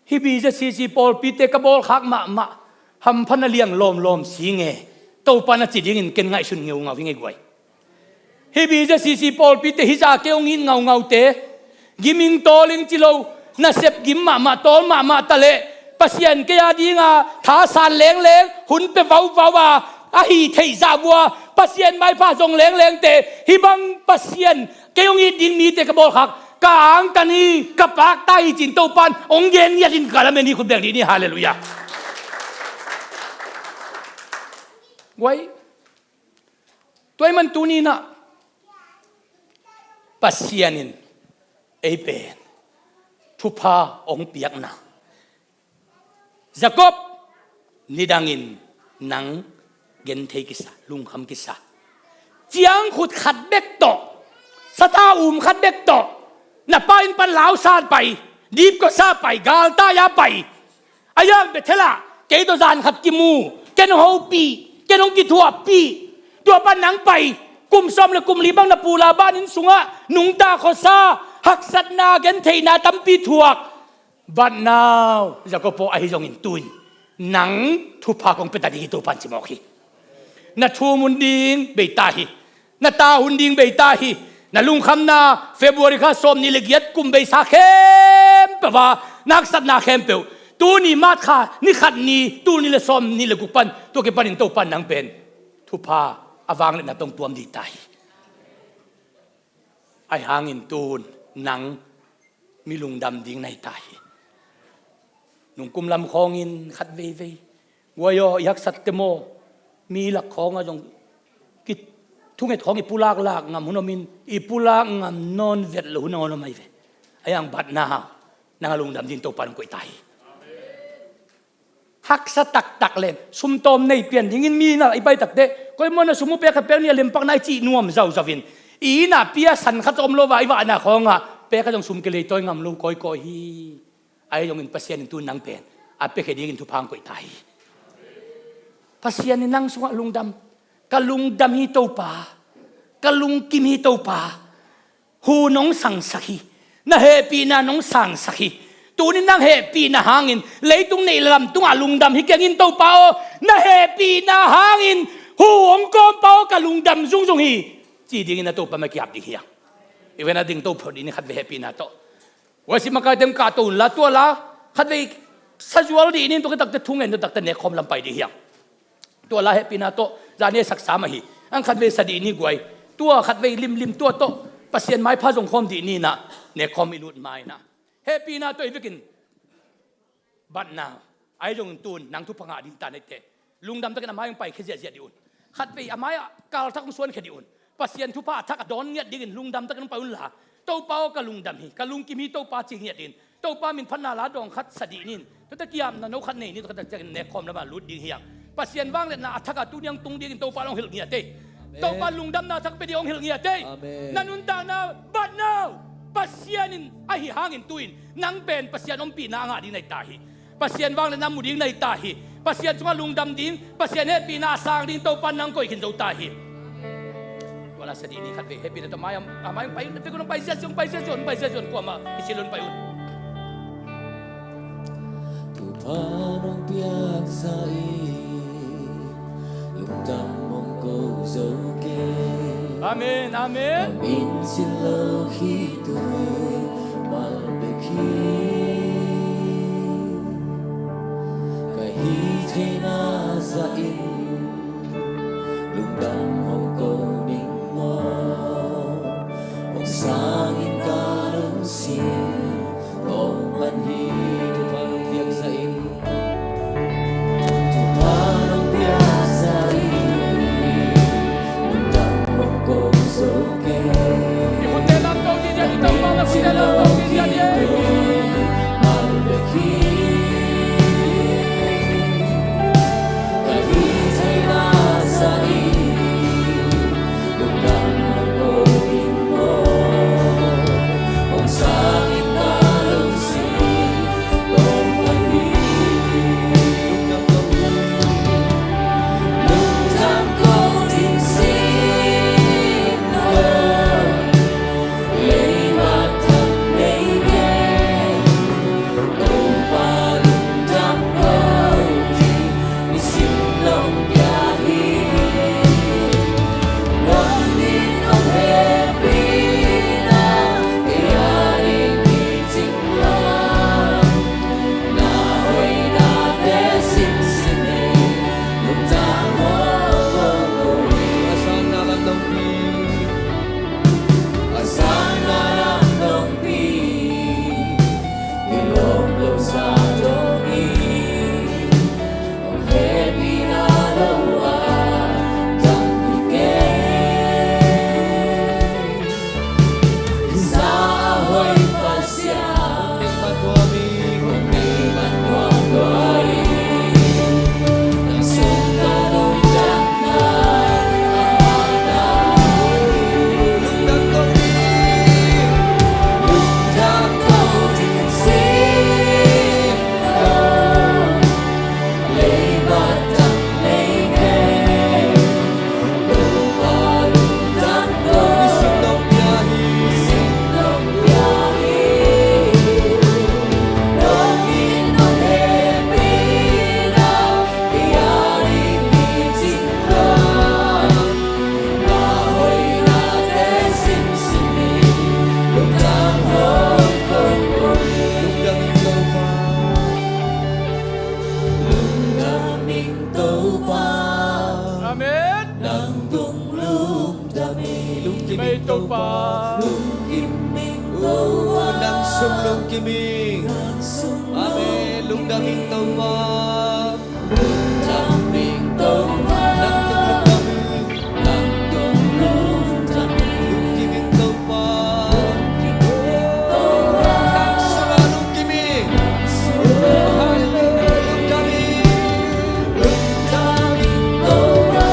hih B Z C C pawlpite ka bawlkhak mahmah, hampha na liang lawmlawm sing e, Topa na ci dingin ken ngaihsun ngeungau hi ngei guai. Hih B Z C C pawlpite hih zah kei hong it ngaungaute, gim ing tawl ing ci lo, nasep gim mahmah tawl mahmah ta leh, Pasian kei a dinga thasan lengleng, hun pia vauvau a, a hih theih zah vua, Pasian maipha zong lenglengte, hih bang Pasian kei hong it ding mite ka bawlkhak, ka angtan hi, ka pakta hi cin Topan hong gen ngiat in ka lamen hi, khut beng dih ni, halleluiah. Guai, tua ahih man tuni nah Pasian in ei pen thupha hong piakna. Jacob, nidangin nang genthei kisa, lungkham kisa. Ciangkhut khat bek tawh, sata um khat bek tawh, na pa inn pan lausan pai, dipkawsa pai, galtai-a pai. A yang Bethel ah kei tawh zan khat kimu, ken hong hopih, ken hong kithuahpih. Tua pan nang pai, kum sawm le kum li bang na pu Laban inn sungah nungta khuasa, haksatna, gentheihna tampi thuak. But now, Jacob aw, ahi zongin tu-in nang thupha kong pia ta ding hi, Topan ci mawk hi. Na thum hun ding bei ta hi. Na ta hun ding bei ta hi. Na lungkhamna February kha sawmnih le giat kum beisa khempeuh a, na haksatna khempeuh, tuni March kha ni khat ni, tul nih le sawmnih le guk pan, tua kipanin Topan nang pen thupha a vangliatna tawh hong tuam ding ta hi. Ahi hangin tu-in nang mi lungdam ding na hi ta hi. Nungkum lam khawngin khat veivei, guai aw, i haksat te maw, mi lak khawngah zong ki thunget khawng i pulaklak ngam hun omin, i pulak ngam nawn vet lo hun a hong om ahi ve. Ahi hang, but now nang a lungdam ding Topa hong koih ta hi. Haksa taktak leng sum tawm nei pian dingin mi na i pai takte, koi maw na sum uh pek khat pek nih a lempakna i cih nuam zauzau in, i inn ah pia san khat om lo a, i vahna khawngah pek khat zong sum kilei tawi ngam lo kawikawi hi. Ahi zongin Pasian in tu-in nang pen a piakhia dingin thupha hong koih ta hi. Pasian in nang sungah lungdam. Ka lungdam hi Topa, ka lungkim hi Topa. Hu nong sangsak hi. Na hehpihna nong sangsak hi. Tuni nang hehpihna hangin leitung neih le lam tungah lungdam hi keng in, Topa aw. Na hehpihna hangin hu hong kawmpa aw, ka lungdam zungzung hi, ci dingin a Topa mah kiap ding hi hang. I ven a ding to phot ding ni khatvei hehpihna tawh. Worship makaite hong kahto unla tua la khatvei sa zual ding ni, tua khit takte thungen, tua takte nekkhawm lam pai ding hi hang. Tua la hehpihna tawh zani a saksa mah hi. Ang khatvei sa ding ni guai. Tua khatvei limlim tua tawh Pasian maipha zong khawm ding ni na, nekkhawm i lut mai na. Hehpihna tawh i vekin batna. Ahi zongin tun nang thupha ngah ding ta na hite, lungdam takin a mai hong paikhia ziahziah dih un. Khatvei a mai-ah kalthak hong suankhia dih un. Pasian thupha a thak a dawn ngiat dingin lungdam takin hong pai unla, Topa aw ka lungdam hi, ka lungkim hi Topa ci ngiat dingin, Topa min phatna la dawng khat sa dih ni in, tuate kiapna no khat nei ni, tua khat takin nekkhawm lamah lut ding hi hang. Pasian vangliatna a thak a tuni hong tung dingin Topa hong hilh ngiat ei. Amen. Topa lungdamna thak pia ding hong hilh ngiat ei. Amen. Na nuntakna batna uh Pasian in ahi hangin tu-in nang pen Pasian ompihna a ngah ding na hi ta hi. Pasian vangliatna mu ding na hi ta hi. Pasian sungah lungdam ding, Pasian hehpihna a sang ding Topa nang koih khin zo ta hi. Tua la sa dih ni khatvei hehpihna tawh mai, a mai hong pai un, hong pai ziahziah un, hong pai ziahziah un, hong pai ziahziah un, kuamah i cil un pai un. Topa nong piak zah in lungdam hong ko zo kei. Amen, amen. Ka min cil lo khit uh mal bek hi. Ka hih theihna zah in lungdam hong ko ning maw? Hong sang in ka lungsim hong man hi. Topa nong piak zah in, Topa nong piak zah in lungdam hong ko zo kei. I khutne lam ko dih, i Topa na khutne lam ko dih, Amen. Nang tung lungdam ing, lungkim ing Topa. Lungkim ing Topa. Nang sung lungkim ing. Amen. Lungdam ing Topa. Lungdam ing Topa. Nang tung lungdam ing. Nang tung lungdam ing. Lungkim ing Topa. Lungkim ing Topa. Nang sungah lungkim ing. Hallelujah. Lungdam ing. Lungdam ing Topa.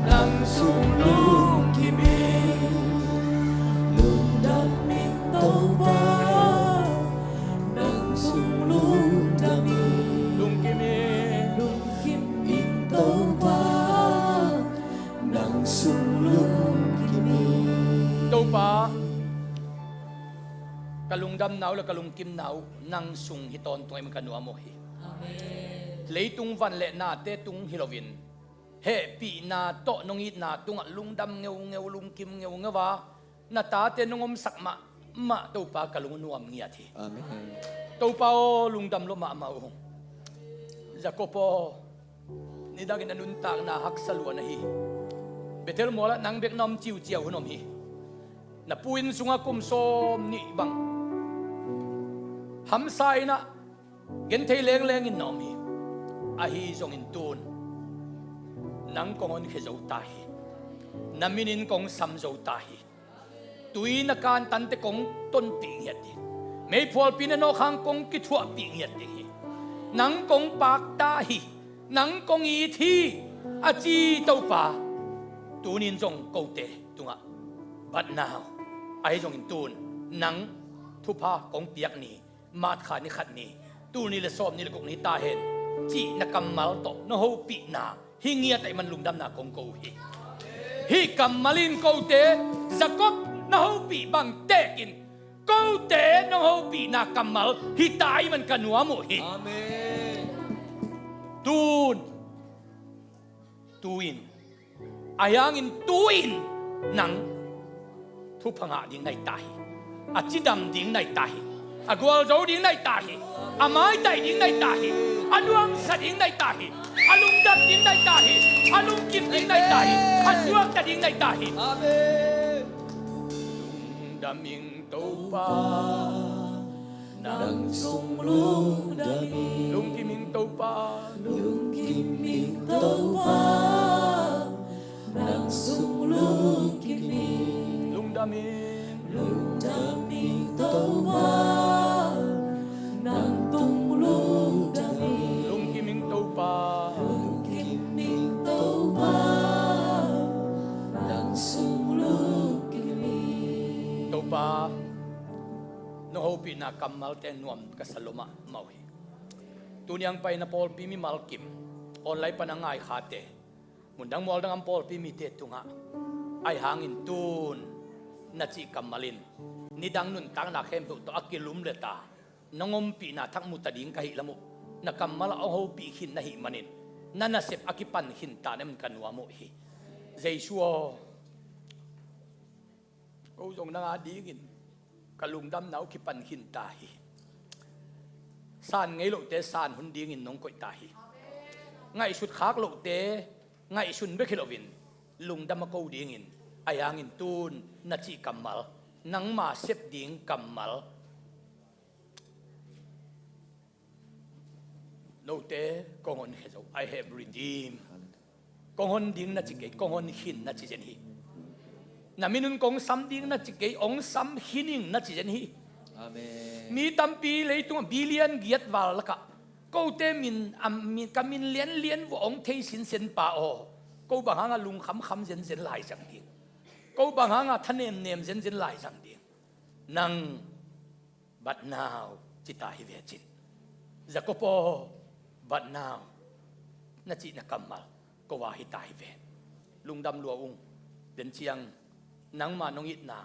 Nang sung lungkim ing, lungdam ing Topa. Nang sung lungdam ing, lungkim ing, lungkim ing Topa. Nang sung lungkim ing. Topa, ka lungdamna uh le ka lungkimna uh nang sung hi tawntung ahih man ka nuam uh hi. Amen. Leitung van le nate tung hi loin, hehpihna tawh nong itna tungah lungdam ngeungeu, lungkim ngeungeu a, na tate nong omsak mahmah Topa ka lung uh nuam ngiat hi. Amen. Topa aw, lungdam lua mahmah uh. Jacob aw, nidangin a nuntakna haksa lua na hi. Bethel mualah nang bek na om ciuciau hun om hi. Na pu inn sungah kum sawm nih bang hamsa in ah genthei lenglengin na om hi. Ahi zongin tun nang kong honkhia zo ta hi. Na minin kong sam zo ta hi. Tui na kantante kong tonpih ngiat ding, meiphualpi na nawk hang kong kithuahpih ngiat ding hi. Nang kong pakta hi. Nang kong it hi, a ci Topa. Tunin zong kote tungah batna uh, ahi zongin tun nang thupha kong piak ni, March kha ni khat ni, tul nih le sawm nih le guk ni ta hen, cih na kammal tawh na hopihna hi ngiat ahih man lungdamna kong ko uh hi. Hih kammal in kote Jacob na hopih bang tekin kote nong hopihna kammal hi ta ahih man ka nuam uh hi. Amen. Tun, tu-in, ahi hangin tu-in nang thupha ngah ding na hi ta hi. A cidam ding na hi ta hi. A gualzo ding na hi ta hi. A maitai ding na hi ta hi. A nuamsa ding na hi ta hi. A lungdam ding na hi ta hi. A lungkim ding na hi ta hi. A suakta ding na hi ta hi. Amen. Lungdam ing Topa, nang sung lungdam ing. Lungkim ing Topa. Lungkim ing Topa, nang sung lungkim ing. Lungdam ing. Lungdam ing Topa, nang tung lungdam ing. Lungkim ing Topa. Lungkim ing Topa, nang sung lungkim ing. Topa, nong hopihna kammalte nuam ka sa lua mahmah uh hi. Tuni ang pai na pawlpi mimal kim, online pan a ngaikhate, mundang mualdang a om pawlpi mite tungah, ahi hangin tun na cih kammal in nidang nuntakna khempeuh tawh a kilum le ta nong ompihna thak mu ta ding ka hih lam uh, na kammal ah hong hopih khin na hih manin na nasep a kipan khin ta na hih man ka nuam uh hi. Jesu aw, ko zong nang a dingin ka lungdamna uh kipan khin ta hi. San ngei lote san hun dingin nong koih ta hi. Ngaihsut khak lote ngaihsun bek hi loin lungdam a ko dingin, ahi hangin tun na cih kammal, nangma sep ding kammal, note kong honkhia zo, I have redeemed. Kong hon ding na ci kei, kong hon khin na ci zen hi. Na min un kong sam ding na ci kei, ong sam khin ing na ci zen hi. Amen. Mi tampi leitungah billion giat val lakah kote min, a min, ka min lianlian vua ong thei sinsen pa aw, ko bang hanga lungkhamkham zenzen lai zang ding, ko bang hanga thanemnem zenzen lai zang ding. Nang "But now," ci ta hi ve cin. "Jacob aw, but now," na cihna kammal ko a hi ta hi ve. Lungdam lua ung. Den ciang nangma nong itna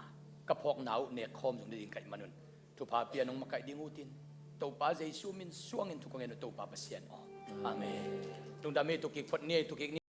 ka phawkna uh nek khawm zong ding kaih manun thupha pia nong makaih ding utin, Topa Jesu min suangin thu ka ngen uh, Topa Pasian aw. Amen. Lungdam hi. Tukik phot ni, tukik ni.